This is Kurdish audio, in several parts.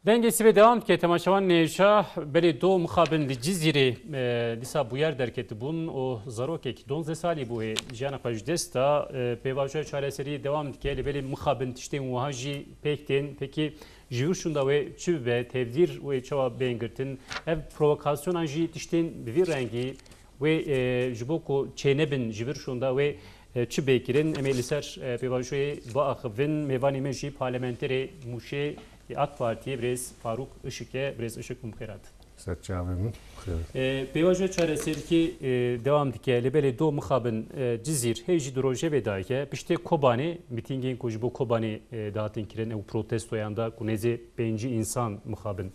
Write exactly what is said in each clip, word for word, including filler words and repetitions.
Dengê sibê dewam dike, temaşevan nêşa belê do mixabin li Cizîrê, e, dîsa bûyer derketibûn û zarokek duwazdeh salî bû hê jiyana xwe ji dest da. E, pêvajoya çareseriyê dewam dike, lê belê mixabin tiştên wiha jî pêk tên. Pekî ji vir şûnda wê çi bibe, tevdîr wê çawa bên girtin? Ev provokasyonan jî tiştên bi vî rengî wê, e, ji bo ku çênebin ji vir şûnda wê, e, çi bê kirin? Em ê li ser, e, pêvajoyê biaxivin. Mêvanê me jî parlamenterê Mûşê, e, AK Partiyê birêz Farûk Işik e. Birêz Işik, hûn bi xêr hatin. Ser çavê min. Xêr. E, pêvajoya çareserîkê, e, dewam dike. Lê belê do mixabin, e, Cizîr hê jî di rojevê dayike. Piştê Kobanê, mîtîngên ku ji bo Kobanê, e, dihatin kirin, ew protestoyan da ku nêzê pêncî însan mixabin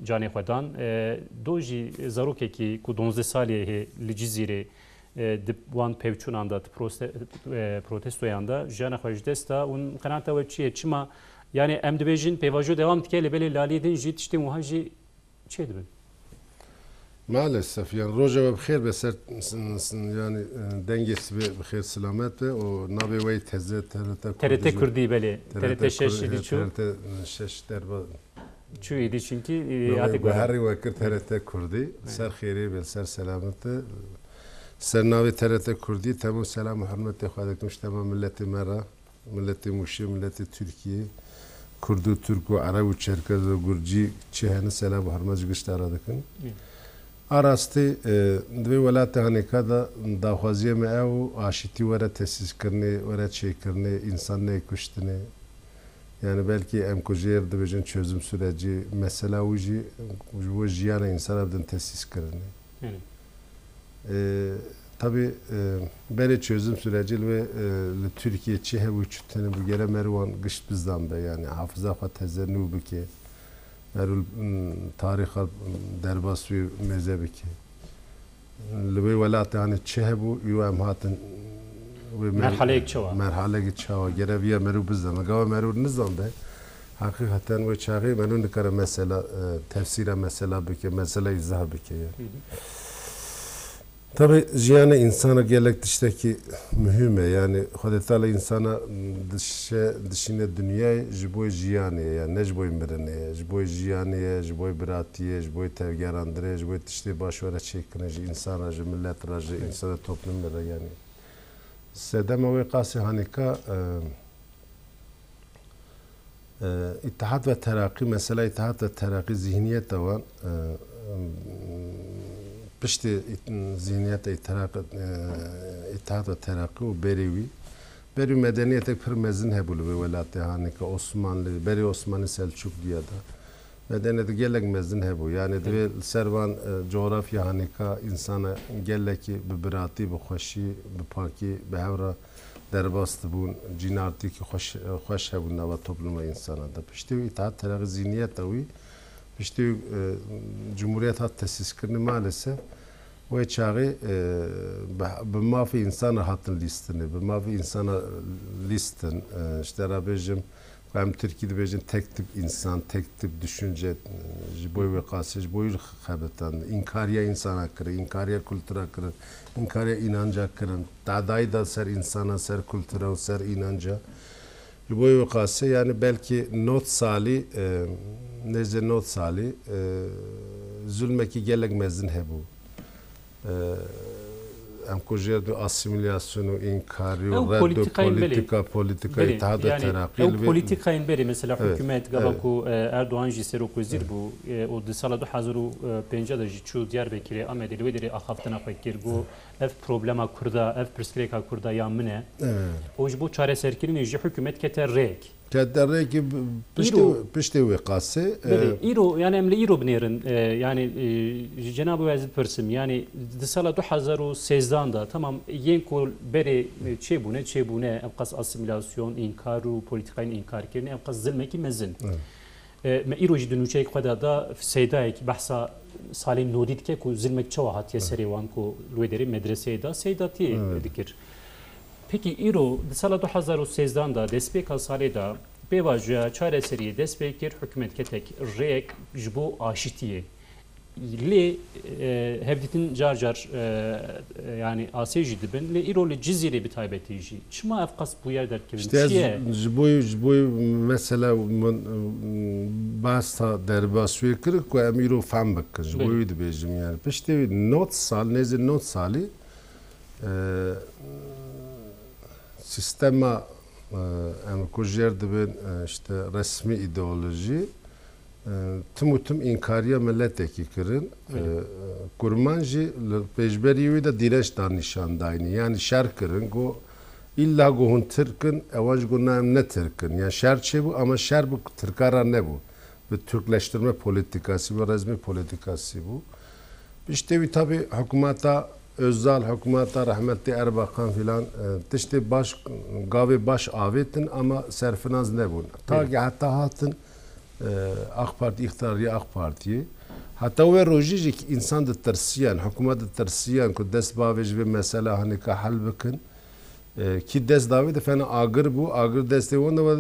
canê xwe dan. E, do jî zarokekî ku duwazdeh salî ye hê li Cizîrê, e, di wan pevçûnan de, di proste-, e, protestoyan de jiyana xwe ji dest da. Hûn qenaeta we çi ye? Çima, yani em dibêjin pêvajo dewam dike, lê belê li aliyê din jî tiştên wiha jî çêdibin? Maalesef, yani roja we bi xêr be ser, s-, s-, yani, e, dengê sibê bi xêr selamet be û navê we yê teze T R T T R T Kurdî jî. Kurdî, belê. T R T T şeş Kur-, jî e, çû. T R T şeş derba Çû êdî çunkî, e, navê hatî guherî. Guherî we kir T R T Kurdî. Evet. Ser xêrê be, ser selamete. Ser navê T R T Kurdî, temam selam û hurmetê xwe dikim ji tema milletê me re. Milletê Mûşê, milletê Tirkiyê, Kurd û Tirk û Ereb û Çerkez û Gurcî çi hene, selam û hurmet ji gişta re dikin. Hı. A rastî, e, di vê welatê hanêka de daxwaziya me ew aşîtî were tesîskirinê, were çêkirinê, însan neyê kuştinê. Yani belkî em ku jê re dibêjin çözüm süreci, mesela wî jî ji bo jiyana însana bidin tesîskirinê. Belê. E, tabî, e, berê çözüm süreci li wê, e, li Tirkiyê çi hebû, çi tune bû, gere meriv wan gişt bizan be, yani hafiza xwe teze nû bike. Meriv, m, tarîxa, m, derbas wî mêze bike. Li wê welatê hanê çi hebû, îro em hatin wê mer-, Merhaleyek çawa? Merhaleyek çawa? Gere viya meriv bizan. Gava meriv nizan be, heqîqeten wê çaxê meriv nikare mesela, e, tefsîra mesela bike, mesela îzah bike ya. Hı hı. Tabi jiyana însana gelek tiştekî muhîm e. Yani Xwedê Teala însana dişe, dişîne dinyayê ji bo jiyanê ye, yani ne ji bo mirinê ye. Ji bo jiyanê ye, ji bo biratiyê, ji bo tevgerandirê, ji bo tiştê baş were çêkirin ji însan re, ji millet re, ji însan re, toplumê re yani. Sedema wê qasê hanîka, e, E, Îttihat ve Teraqî, mesela Îttihat ve Teraqî, zihniyeta wan, e, piştî ît-, zihniyeta îtiraq-, e, Îttihat ve Teraqî û berê wî, berê wî medeniyetek pir mezin hebû li vê welatê hanîka Osmanlî, berê Osmanlî Selçukliya de. Medeniyet gelek mezin hebû. Yani divê li ser van, e, coğrafya hanîka însana gelekî bi biratî, bi xweşî, bi pakî, bi hev re derbas dibûn. Cînartîkî xweş, xweş hebûn nava topluma însana de. Piştî wî Îttihat Teraqî zihniyeta wî, piştî wî, e, cumhuriyet hat tesîskirinê maalesef wê çaxê, e, bi, bi mafê însana hatin lîstinê, bi mafê însana lîstin, e, ji te re bêjim, Em Tirkî dibêjin tek tip însan, tek tip düşünce, ji bo wê qasê, ji bo wî xebitandin. Înkariya însana kirin, înkariya kultura kirin, înkariya înanca kirin. Tadayî da ser însana, ser kultura û ser înanca. Ji bo wê qasê, yani belkî nod salî, e, nêzê nod salî, e, zulmekî gelek mezin hebû. Em ku jê re asîmîlasyon û înkarî û Ew red û polîtîkayên berê. Polîtîka, polîtîka Berê, Îtihada yani Teraqî ew li vê polîtîkayên berê, mesela Evet, hikûmet, gava evet. ku, e, Erdogan jî serok wezîr bû, e, û di sala du hazar û pêncî de jî çû Diyarbekirê, Amedê, li wê derê axaftina xwe kir, got, "Ev problema Kurda, ev pirsgirêka Kurda ya min e." Evet. Û ji bo çareserkirinê jî hikûmet kete rêk. Kete rêkê bi-, piştê, Îro. Piştê wê qasê, Belê, e, îro, yani em li îro binêrin, e, yani, e, ji cenabê we ez dipirsim, yani di sala du hazar û sêzdehan de, tamam, yên ku berê, e, çêbûne, çêbûne, ev qas asîmîlasyon, înkar û polîtîkayên înkarkirinê, ev qas zilmekî mezin. Evet. E, me îro jî di nûçeyek xwe de da Seydayek behsa salên nodî dike ku zilmek çawa hatiye Evet. serê wan ku li wê derê medreseyê de Seydatiyê Evet. dikir. Pekî îro di sala du hazar û sêzdehan de, destpêka salê de, pêvajoya çareseriyê dest pê kir, hikûmet ketek rêyek ji bo aşitiyê. Lê, e, hevdîtin car car, e, e, yani asê jî dibin. Lê îro li Cizîrê bi taybetî jî. Çima ev qas bûyer derkevin? İşte ez Çi ye? ji bo, ji bo mesela min, e, behsa derbasiyê kir ku em îro fehm bikin. Ji bo Belê. wî dibêjim yani. Piştê wî nod sal, nêzî nod salî, e, sistema, e, em ku jêr dibin, e, işte resmî îdeolojî, e, tim û tim înkariya miletekî kirin. Belê. E, Kurman jî li pêşberî wî de dîrenç dan nîşan dayînî. Yani şer kirin, got, îlla got hûn Tirk in, ewan jî got, na, em ne Tirk in. Yani şer çêbû ama şer bi Tirka re nebû. Bi Türkleştirme politikasî bû, resmî politikasî bû. Piştê wî tabî hikûmeta Özal, hikûmeta rehmetî Erbakan filan, e, tiştê baş, gavê baş avêtin ama serfinaz nebûn. Ta Belê. ki heta hatin, e, AK Parti, îqtidarê AK Partiyê. Heta wê rojî jî ki însan ditirsiyan, hikûmet ditirsiyan ku dest bavê ji vê mesela hanêka hel bikin. E, kî dest davê de fena agir bû, agir destê wan de we,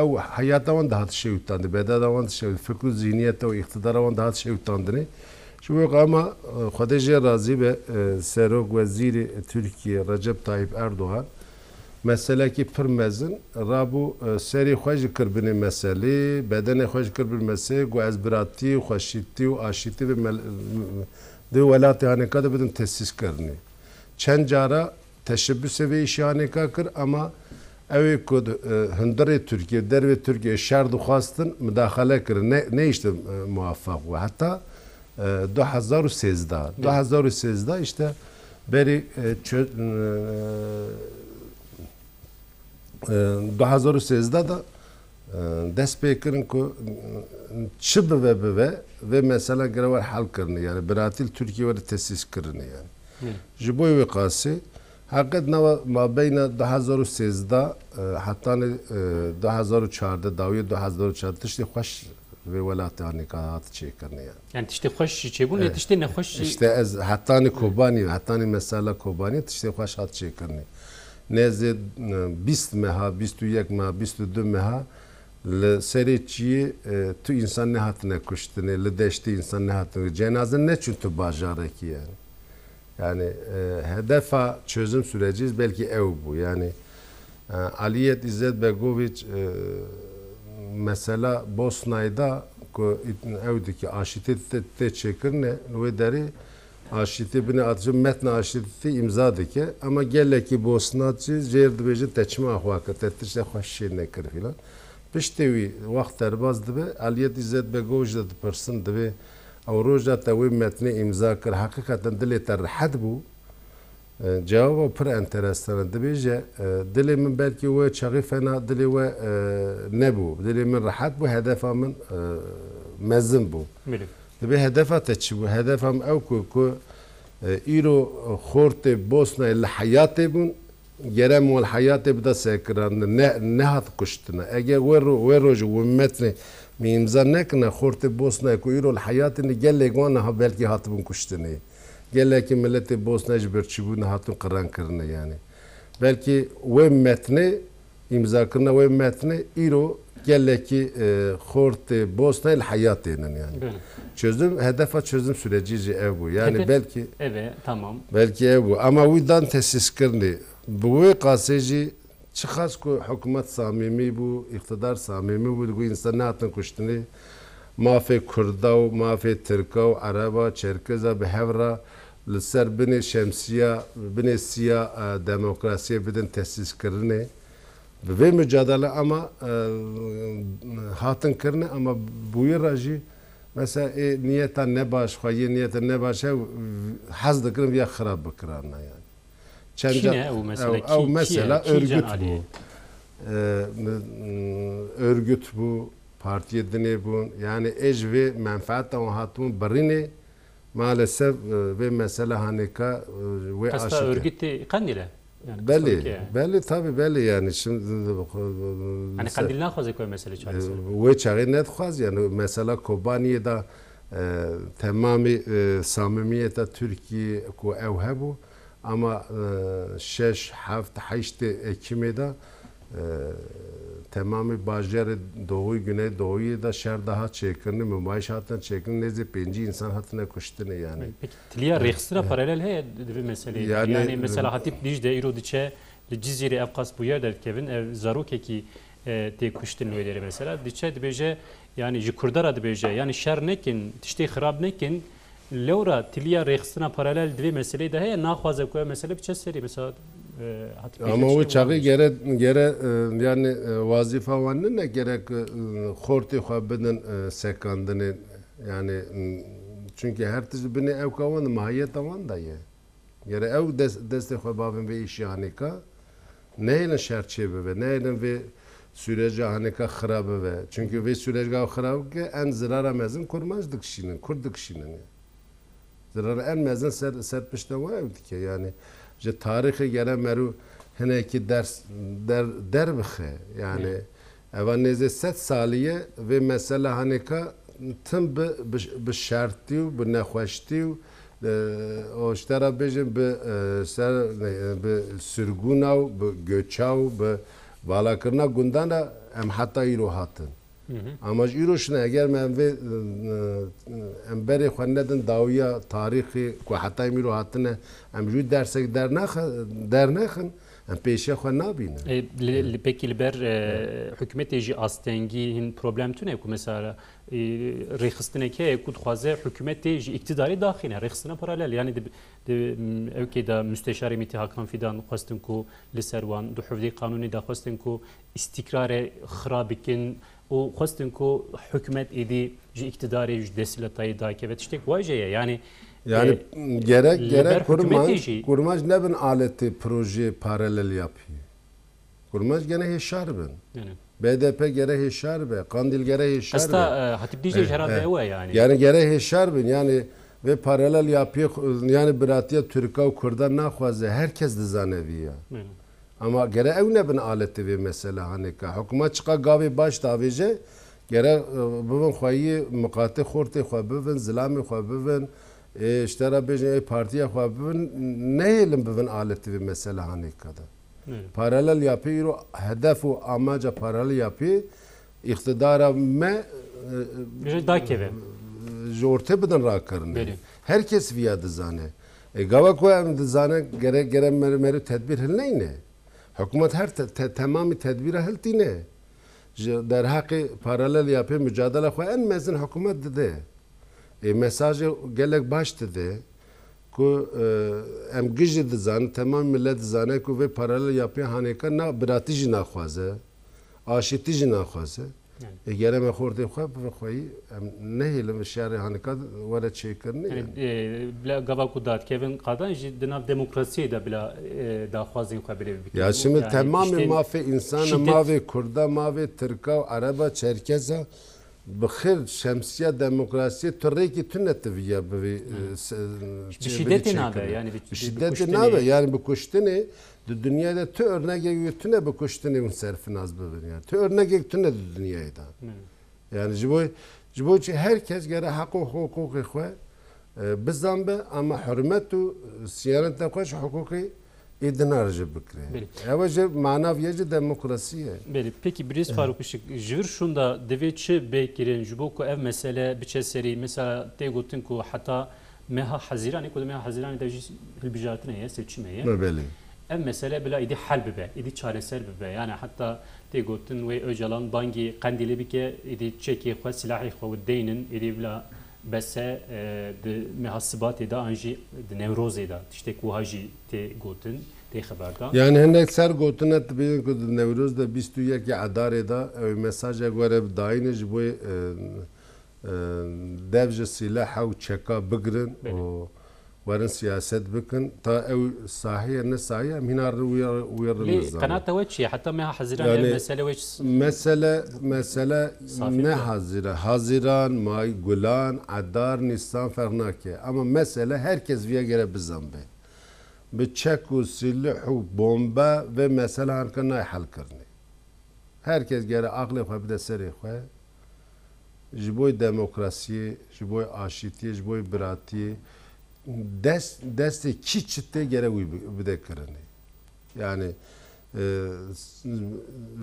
ew heyata wan dihat şewitandin, bedena wan dişewit, fikr û zihniyeta û îqtidara wan dihat şewitandinê. Ji bo ama, e, Xwedê jê razî be, e, Serok Wezîrê Tirkiye Recep Tayyip Erdogan meselekî pir mezin rabû, e, serê xwe jî kir binê meselê, bedenê xwe jî kir binê meselê, got ez biratî, xweşîtî û aşîtî vê mel-, di welatê hanêka de bidin tesîs kirinê. Çend cara teşebbusê vê îşê hanêka kir, ama ew ê ku, e, hundirê Tirkiye, dervê Tirkiye şer dixwastin, mudaxele kirin. Ne, nehiştin, e, muwefeq bû. Heta, e, du hezar û sêzdeh. Du hezar û sêzdeh işte berî, e, çö-, e, e, du hezar û sêzdeh de, e, dest pê kirin ku, e, çi bibe bibe, vê mesela gerek hel kirinê. Yani biratî li Tirkiye were tesîs kirinê yani. Hı. Ji bo wê qasê, heqet nava mabeyna du hezar û sêzdeh, e, hetanî, e, du hezar û çardeh, dawiyê du hezar û çardeh tiştê xweş vê welatê hanêka hat çêkirinê yani. Yani tiştê xweş jî çêbûn, lê Evet. tiştê nexweş jî İşte ez hetanî Kobanî, hetanî mesela Kobanî tiştê xweş hat çêkirinê. Nêzî, e, bîst meha, bîst û yek meha, bîst û du meha li serê çiyê, e, tu însan nehatine kuştinê, li deştê însan nehatine. Cenaze neçûn tu bajarekî yani. Yani, e, hedefa çözüm süreci belki ew bû. Yani, e, Aliyet İzzet Begoviç, e, mesela Bosnayê da ku ît-, ew dike aşîtê tê, tê çêkirine, li wê derê aşîtê binê aşîtê, metna aşîtê îmza dike. Ama gelekî Bosnacî jêr dibêjin te çima xwe kir, te tiştê xwe şê nekir filan. Piştê wî wext derbas dibe, Aliyet İzzet Begoviç de dipirsin, divê ew roja te wê metnê îmza kir, heqîqeten dilê te rehet bû? E, cewaba pir enteresan e. Dibêje, e, dilê min belkî wê çaxî fena dilê we, e, nebû. Dilê min rehet bû, hedefa min, e, mezin bû. Belê. Dibê hedefa te çi bû? Hedefa min ew ku, ku, e, îro xortê Bosnayê li heyatê bûn, gere min li heyatê bida sekiran, ne, nehat kuştina. Eger wê ro-, wê rojê wê metnê min îmza nekirina, xortê Bosnayê ku îro li heyatê ne, gelek wan niha belkî hatibûn kuştinê. Gelekî miletê Bosna ji birçîbûna hatibûn qirenkirinê yani. Belkî wê metnê, îmzakirina wê metnê îro gelekî, e, xortê Bosnayê li heyatê nin yani. Belê. Çözüm, hedefa çözüm süreci jî ev bû. Yani Hedef belkî ev e, tamam. Belkî ev bû. Ama wî dan tesîskirinê. Bi wê qasê jî çiqas ku hikûmet samîmî bû, îqtidar samîmî bû, digot însan nehatin kuştinê, mafê Kurda û mafê Tirka û Ereba, Çerkeza bi hev re li ser binê şemsiya, binê siya, e, demokrasiyê bidin tesîskirinê. Bi vê mucadele ama, e, hatin kirine, ama bûyî re jî mesela ê niyeta nebaş, xweyê niyeta nebaş e, hez dikirin viya xirab bikirana yani. Çend Kî ca-, ne ew mesele? ew, Kî, ew kî ye? mesela Kî örgüt Can Aliyê? Bû. E, m-, m-, örgüt bû, partiyê dinê bûn. Yani ê ji vê menfaeta wan hatibûn birînê, maalesef, e, vê mesele hanêka, e, wê Qesta aşikar. Örgütê Qendîl e? Yani Belê, qesta wê kê ye? Belê, tabii belê yani. Şimdi, Yani se- Qendîl naxwaze ku ev mesele çareser e, be? Wê çaxê nedixwaz yani. Mesela Kobaniyê de, e, temamî, e, samimiyeta Tirkiye ku ew hebû, ama, e, şeş, heft, heştê Ekimê de, e, temamê bajarê doğu, güneydoğuyê de şer daha çêkirinê, nûmayîş hatine çêkirin, nêzî pêncî însan hatine kuştinê yani. Peki tiliya rêxistina paralel heye di vê meseleyê de? Yani, yani mesela Hatîp Dîcle îro diçe li Cizîrê ev qas bûyer derdikevin, ev zarokekî e, tê kuştin li wê derê mesela. Diçe dibêje, yani ji Kurda re dibêje, yani şer nekin, tiştê xirab nekin. Lewra tiliya rêxistina paralel di vê meseleyê de heye, naxwaze ku ev mesele biçe serî. Mesela, e, hatî Ama o çaxê gere, gere e, yani e, wazîfa wan nine gerek e, xortê xwe bidin e, sekandinê. Yani m, çünkü her tişt binê ew ka wan de mahiyeta wan de ye. Gere ew dest, destê xwe bavin vê îşî hanêka, nehêlin şer çê bibe, nehêlin vê sûreca hanêka xira bibe. Çünkü vê sûreca xira bike, en zirara mezin kurmanc dikişînin, kurd dikişînin. Zirara en mezin ser, ser pişta we ew dike. Yani ji tarîxê gere merû hinekî ders der, derbixe. Yani Eva nêzê sed salî ye vê mesela hanêka tim bi, bi, bi şertî û bi nexweştî û, e, û ji te re bêjin bi, e, ser, e, bi sirgûna û bi göça û bi valakirina gundan re em heta îro hatin. Ama ji îro şine eger me em vê, e, e, em berê xwe nedin dawiya tarîxê ku heta em îro hatine, em ji wî dersek dernaxe-, dernexin, Em pêşiya xwe nabînin. E, li, li, pekî li ber e, hikûmetê jî astengî hin problem tune ku mesela e, rêxistinek heye ku dixwaze hikûmetê ji îktidarê daxîne, rêxistina paralel. Yani di, di, m, ewkê de Müsteşarê Mîtî Hakan Fidan xwestin ku li ser wan du hevdê qanûnê de xwestin ku îstîkrarê xira bikin, û xwestin ku hikûmet êdî ji îktidarê, ji desthilatayê dakeve, tiştek wa jê ye. Yani, Yani e, gerek, li gerek ber hikûmetê kurmanc, jî kurmanc nebin aletê projeyê paralel yapî. Kurmanc gene hêşar bin. Yani. B D P gere hêşar be, Qandîl gere hêşar be. Esta, e, Hatip Dîcle ji herhalde ew e yani. Yani gere hêşar bin. Yani vê paralel yapî, yani biratiya Tirka û Kurda naxwaze, herkes dizane vî ya. Yani. Ama gere ew nebin aletê vê mesele hanêka. Hikûmet çiqa gavê baş davêje, gere, e, bibin xweyî miqatê xortê xwe bibin, zilamê xwe bibin, ê, ji te re bêjin ê partiya xwe bibin, nehêlin bibin aletê vê mesele hanêka de. Paralel yapê îro hedef û amaca paralel yapê îqtidara me, e, Ji dakeve. ji ortê bidin rakirinê. Belê. Her kes viya dizane. E, gava ku em dizane, gere, gere mer-, merû tedbîr hilneyne. Hikûmet her te-, te-, temamî tedbîra hiltîne. Ji derheqê paralel yapê mucadela xwe en mezin hikûmet dide. Ê mesajê gelek baş dide ku, e, em gijî dizanin, temamî millet dizane ku vê paralel yapê hanêka na, biratî jî naxwaze, aşîtî jî naxwaze. Yani. Ê gere me xortê xwe bi xweyî em nehêlin bi şerê hanika were çêkirinê. Yani, yani. E, bila gava ku dadkevin qadan jî di nav demokrasiyê de bila, e, daxwazên xwe bilêv bikin. Ya şimdi yani, temamê işte, mafê insana, şiddet, mavê Kurda, mavê Tirka û Ereba, Çerkeza bi xêr şemsiya demokrasiyê tu rêkî tune tu viya bivî, e, se-, Bi çê şiddetê bidî nabe, çêkirinê. Yani bi, bi şiddetê nabe, yani bi kuştinê. Di dinyayê de tu örnegek wê tune bi kuştinê hûn serfinaz bibin yani. Tu örnegek tune di dinyayê de. Yani ji bo, ji bo çi her kes gere heq û hiqûqê xwe, e, bizanbe, ama hurmet û siyaneta xwe ji hiqûqê ê dinar jî bikire. Belê. Ew jî mana viya jî demokrasî ye. Belê. Pekî birêz Farûk Işık, ji vir şûnda divê çi bê kirin ji bo ku ev mesele biçe serî? Mesela tê gotin ku heta Meha Hezîranê, ku di meha Hezîranê de jî hilbijartinê ye, seçimê ye. Me belê. Ev mesele bila êdî hel bibe, êdî çareser bibe. Yani heta tê gotin wê Ocalan bangî Qendîlê bike, êdî çekê xwe, silahê xwe deynin, êdî bila bese, e, di meha Sibatê de an jî di Newrozê de tiştek wiha jî tê gotin, tê xeberdan. Yani hinek ser gotine dibêjin ku di Newroz de bîst û yekê Edarê de ew mesajek were bi dayînê ji bo, e, e, dev ji sîleha û çeka bigirin Belê. û werin siyaset bikin. Ta ew sahiye ne sahiye em hîna ri wî, wî rin Lê nizanin. Qenata we çi ye? Heta meha Hezîranê Yani, ev mesele we çi? Mesele, mesele Safî ne mi? Hazîra. Hazîran, May, Gulan, Edar, Nîsan ferq nake. Ama mesele herkes viya gere bizanbe. Bi çek û sîlih û bombe vê mesele hanka nayê helkirinê. Her kes gere aqlê xwe bide serê xwe. Ji bo demokrasiyê, ji bo aşîtiyê, ji bo biratiyê dest, destê kî çi tê gere wî bi-, bide kirinê. Yani E, s-,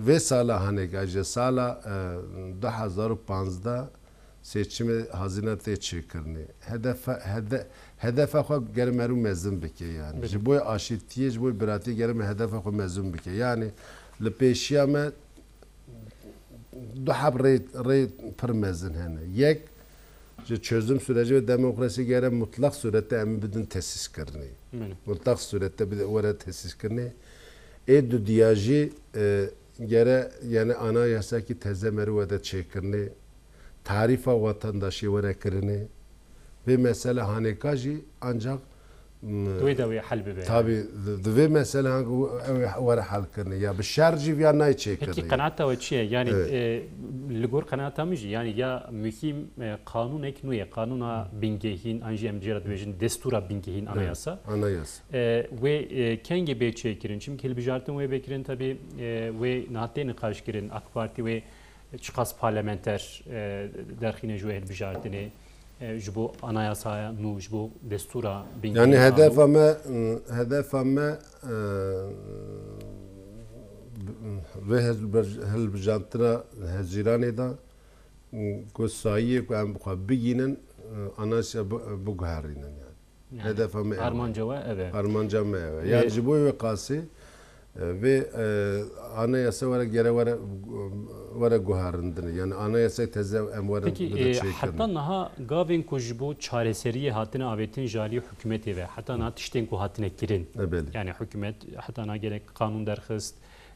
vê sala hanê ka ji sala, e, du hezar û panzdeh seçimê hazine tê çêkirinê. Hedefa, hede-, hedefa xwe gere merû mezin bike yani. Belê. Ji bo aşîtiyê, ji bo biratiyê gere me hedefa xwe mezin bike. Yani li pêşiya me du heb rê, rê pir mezin hene. Yek, ji çözüm süreci ve demokrasi gere mutlak surette em bidin tesîs kirinê. Belê. Mutlak surette bide were tesîs kirinê. Ê dudiya jî, e, gere, yani anayasakî teze merû wede çêkirinê. Tarîfa wetendaşî were kirinê. Vê mesele hanêka jî ancak, m, Di wê de wê hel bibe, tabî, yani. Di, di vê mesele hank ew ê were hel kirinê. Ya bi şer jî viya nayê çêkirinê. Pekî qenaeta we çi ye? Yani, Evet. e, li gor qenaeta min jî, yani ya muhîm, e, qanûnek nû ye, qanûna bingehîn, an jî em jê re dibêjin destûra bingehîn, Evet, anayasa. Anayasa. E, wê, e, kengê bê çêkirin? Çimkî hilbijartin wê bê kirin, tabî, e, wê niha tê niqaş kirin. AK Partî wê çiqas parlamenter, e, derxîne ji wê hilbijartinê, e, ji bo anayasaya nû, ji bo destûra bingehîn Yani a nû? hedefa me, hedefa me, e, vê hilbij-, hilbijartina hezîranê de, ku sayiyê ku em xwe bigînin, e, anayasa bi-, biguherînin yani. Yani, Hedefa me ew e. armanca we ev e. Armanca me ev e. Ê, Yani ji bo wê qasî, e, vê, e, anayasa were gere were, were guherindinê. Yani anayasayê teze em werin Pekî, bide e, çêkirin. heta niha gavên ku ji bo çareseriyê hatine avêtin ji alî hikûmetê ve, heta niha tiştên ku hatine kirin. E, belê. Yani hikûmet heta niha gerek qanûn derxist,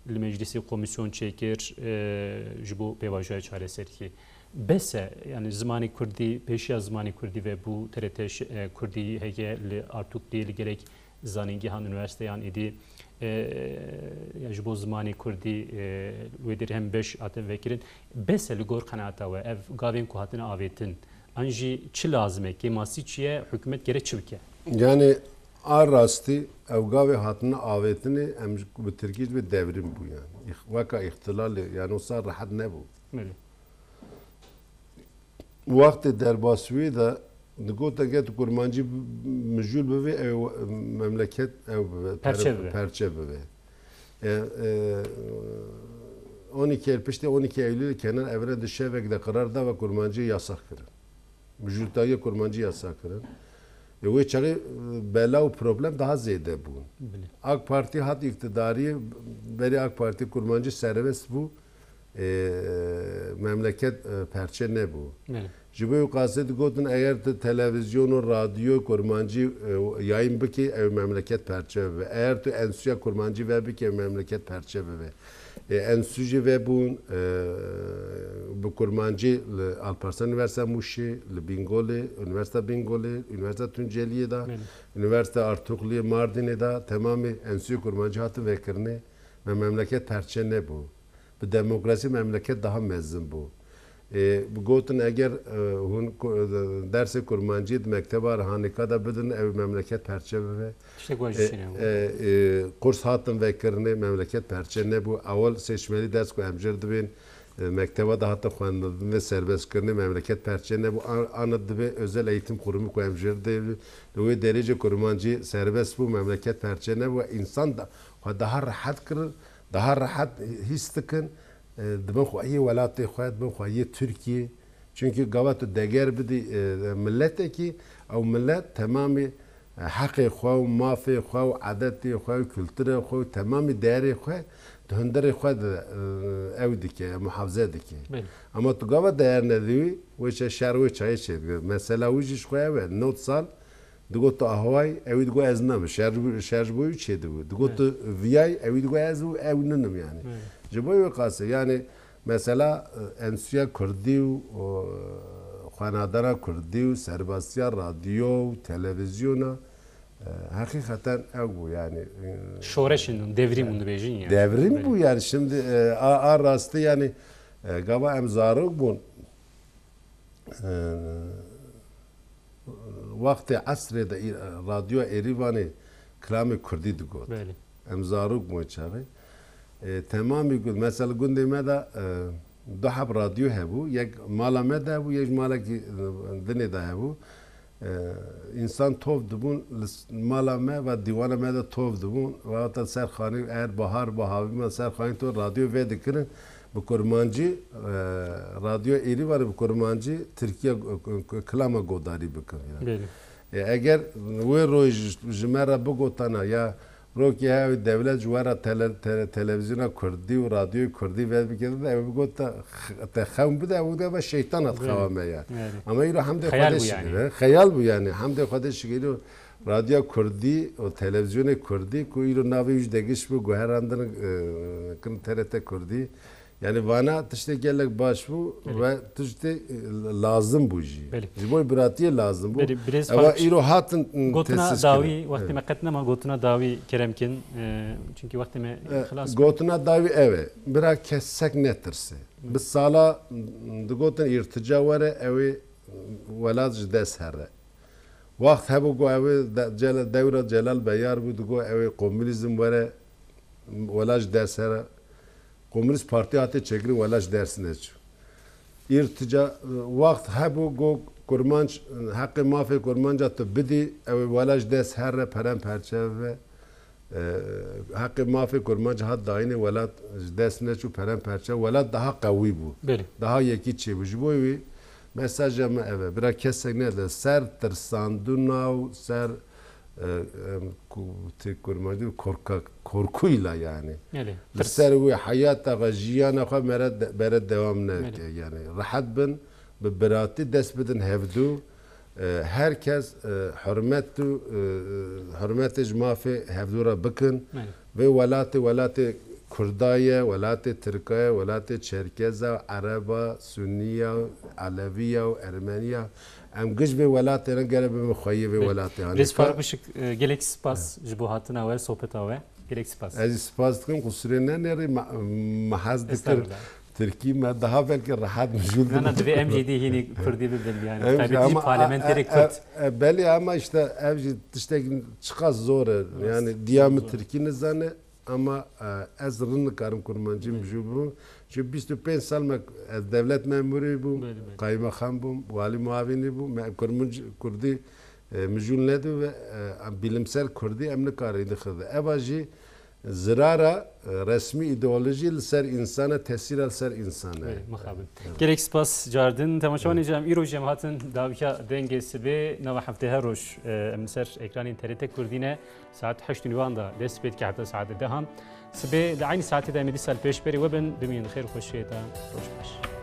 li meclisê komîsyon çêkir, e, ji bo pêvajoya çareseriyê. Bes e, yani zimanê kurdî, pêşiya zimanê kurdî ve bû, T R T ş-, e, kurdî heye li Artukdê, li gelek zanîngehan, unîversîteyan êdî, e, ya ji bo zimanê kurdî, e, wê derê hem beş hatin vekirin. Bes e li gor qenaeta we, ev gavên ku hatine avêtin, an jî çi lazim e, kêmasî çi ye, hikûmet gere çi bike? Yani a rastî ew gavê hatine avêtinê em ji, bi tirkî dibê devrim bû yani. Îx-, weka îxtilalê, yani wisa rehet nebû. Belê. Wextê derbasbûyê de digotin, eger tu kurmancî mijûl bivê, ew memleket ew bibe, Perçe pere-, bibe. perçe bibe. E, e, on iki Eylül, piştê on iki Eylülê Kenan Evren di şevek de qirar da ve kurmancî yasax kirin. Mijûltariya kurmancî yasax kirin. E, wê çaxê, e, bela û problem daha zêde bûn. Bilê. AK Partî hat îktidariyê, berî AK Partî kurmancî serbest bû. E, memleket, e, perçe nebû. Belê. Ji bo wî qasê digotin, eger tu televîzyon û radyo kurmancî, e, yayın bikî, ew memleket perçe bibe. Eger tu enstitûya kurmancî vebikî, ew memleket perçe bibe. E, enstitû jî vebûn, e, bi kurmancî li Alparslan Unîversîteya Mûşê, li Bîngolê, Unîversîteya Bîngolê, Unîversîteya Tunceliyê de, Belê. Unîversîteya Artukluyê Mardînê de, temamê enstitûyê kurmancî hatin vekirinê. Me memleket perçe nebû. Bi demokrasî memleket daha mezin bû. Ê, bi gotin eger, e, hûn ku-, e, dersê kurmancî di mekteba hanêka de bidin, ew memleket perçe bibe. Tiştek wajî E, çêne. e, e, kurs hatin vekirinê, memleket perçe nebû. Ewil seçmeli ders ku em jêr dibên, e, mekteba de hatin xwendin ve serbestkirinê, memleket perçe nebû. An-, ana dibe özel eğitim kurumu ku em jêr dibên, li wê derece kurmancî serbest bû, memleket perçe nebû. Însan da, xwe daha rehet kirin. Daha rehet hîs dikin, e, dibin xweyê welatê xwe, dibin xweyê Tirkiyê. Çunkî gava tu deger bidî, e, miletekî, ew milet temamî, e, heqê xwe û mafê xwe û edetê xwe û kulturê xwe û temamî değerê xwe di hundirê xwe de, e, ew dike, muhafize dike. Belê. Ama tu gava değer nedî wî, wê çe şer wê çayê çêdike. Mesela wî jî ji xwe ew e, nod sal Digot tu ahway, ewî digot ez nabim. Şer, şer ji bo wî çêdibû. Digot Evet. tu viyay, ewî digot ez ew ninim yani. Evet. Ji bo wê qasê yani mesela, e, enstitûya kurdî û, û, e, xwenadana kurdî û serbestiya radyo û televîzyona, e, heqîqeten ew bû yani, e, Şoreşin, devrim hûn dibêjin ya. Devrim Belê. bû yani şimdi, e, a, a rastî yani, e, gava em zarok bûn. E, wextê esrê de î-, radyoya Êrîvanê kilamê kurdî digot. Belê. Em zarok bûn çaxê. E, temamî got, mesela gundê me de, e, du heb radyo hebû, yek mala me de hebû, yek ji malekî, e, dinê de hebû. Ee, Însan tov dibûn, li s-, mala me ve dîwana me de tov dibûn. Ve hata ser xanî, eger bahar ve havî me ser xanî to radyo vedikirin, bi kurmancî, e, radyo êrî vanê bi kurmancî, Tirkiye, e, kilama godarî bikin yani. Belê. E, eger wê roj ji, ji me re bigotana ya rokê hev dewlet ji we re tele-, tele-, televîzyona kurdî û radyoyê kurdî vedikirine, ew bigota x-, te xewn bide, ew de ve şeytan hat Belê. Xewa me ya. Belê. Ama îro hemdê Xeyal Xwedê bû şikir, yani. He? Xeyal bû yani. Hemdê Xwedê şikir îro radyoya kurdî û televîzyonê kurdî ku îro navê wî ji degiş bû, guherandin, e, kin T R T kurdî. Yani vana tiştê gelek baş bû Belê. Ve tiştê, e, lazim bû jî. Belê. Ji bo biratiyê lazim bû. Belê, birêz Ewa Faruk, îro hatin, m, gotina tesîs dawî, kirin. Wextê Evet. Me qet nema gotina dawî kerem kin. E, çünkü wextê me E, xilas bû. Gotina dawî ev e. Bira kesek netirse. Bi sala, m, digotin îrtica were, ew ê welat ji dest here. Wext hebû ku ew ê de-, Cela-, dewra Celal Beyar bû, digot ew ê komûnîzm were, wela ji ders here. Komûnîst Partî hate çêkirin, wela ji ders neçû. Îrtica, wext hebû ku kurmanc, heqê mafê kurmanca tu bidî, ew ê wela ji dest here, peren perçe ve. E, heqê mafê kurmanc hat dayînê, welat ji dest neçû, peren perçe, welat daha qewî bû. Belê. Daha yekî çêbû. Ji bo wî mesaja me ev e. Bira kesek ne li ser tirsandina û ser, e, em, ku-, tê kurmancî korka-, korkuyla yani. Belê. Li Tirs. Ser wê heyata xwe, jiyana xwe mere de-, bere dewam neke Belê. Yani. Rehet bin, bi biratî dest bidin hevdû. E, her kes, e, hurmet û, e, hurmetê ji mafê hevdû re bikin. Belê. Vê welatê, welatê Kurda ye, welatê Tirka ye, welatê Çerkeza, Ereba, Sunniya, Eleviya û Ermeniya. Em giş vê welatê ne gere bibin xweyê vê Belê. Welatê. Hani Rêz ka- Faruk Işık, e, gelek spas ji bo hatina we, sohbeta we. Gelek spas. Ez jî spas dikim, qusurê nenêrî, me, me hez dikir. Estağfurullah. Tirkî me daha belkî rehet mijûl Na, na, dibin. Divê em jî dî hînî kurdî bibin, yani. Em jî Taybetî jî jî ama, parlamenterê e, e, kurd. E, belê ama işte ev jî tiştek çiqas zor e. Rast, Yani diya min zor. Tirkî nizane ama, e, ez rin nikarim kurmancî Belê. Mijûl bibim. Çünkü bîst û pênc sal me ez devlet memurî bûm, Belê, belê. Kaymakam bûm, walî muavînî bûm. Me kurmanc, kurdî, e, mijûl nedî ve, e, bilimsel kurdî em nikarin dixirde. Eva jî zirara, e, resmî îdeolojî li ser însan e, tesîra li ser însan e. Belê, mixabin. Evet. Gelek spas cardin. Temaşevanê Evet. Cem, îro jî em hatin dawiya dengê sibê, nava heftê her roj, e, em li ser ekranên T R T Kurdî ne. Saet heşt û nîvan de dest pê dike heta saetê dehan. Sibê di eynî saetê de em ê dîsa li pêşberî we bin. Bimînin di xêr û xweşiyê de. Roj baş.